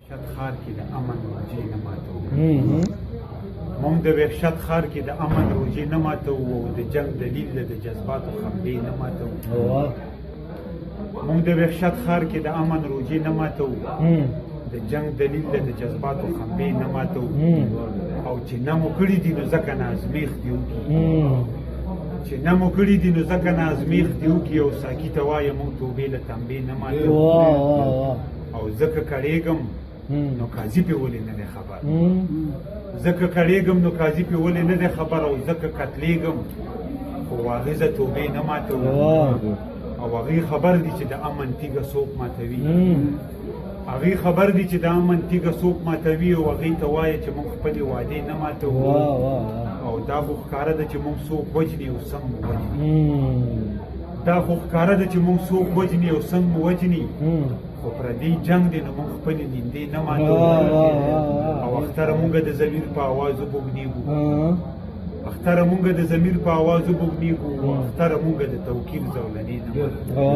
وحشت ښار کې د امن روژې نه ماتوو. مونږ د وحشت ښار کې د امن روژې نه ماتوو او د جنګ دلیل له د جذباتو خمبې نه ماتوو. مونږ د وحشت ښار کې د امن روژې نه ماتوو، د جنګ دلیل له د جذباتو خمبې نه ماتوو. او چې نه مو کړي دي نو ځکه نه ازمېښت دي وکړي، چې نه مو کړي دي نو ځکه نه ازمېښت دي وکړي. او ساکي ته وایه مونږ توبې له تنبې نه ماتوو. او ځکه کړېږم نو قاضي پې ولې نه دی خبر، ځکه کړېږم نو قاضي پې ولې نه دی خبر. او ځکه قتلېږم خو واغزه توبې نه ماتوو. او هغوی خبر دي چې د امن تیږه څوک ماتوي، هغوی خبر دي چې د امن تیږه څوک ماتوي. او هغوی ته وایه چې موږ خپلې وعدې نه ماتوو. او دا خو ښکاره ده چې موږ څوک وژني او څنګه مو وژني، دا خو ښکاره ده چې موږ څوک وژني او څنګه مو وژني. خو پردی جنګ دی نو موږ خپلې نیندې نه ماتوو. او اختره موږ د ضمیر په اواز وبوږنېږو، اختره موږ د ضمیر په اواز وبوږنېږو، اختره موږ د توکیل زولنې نه ماتوو.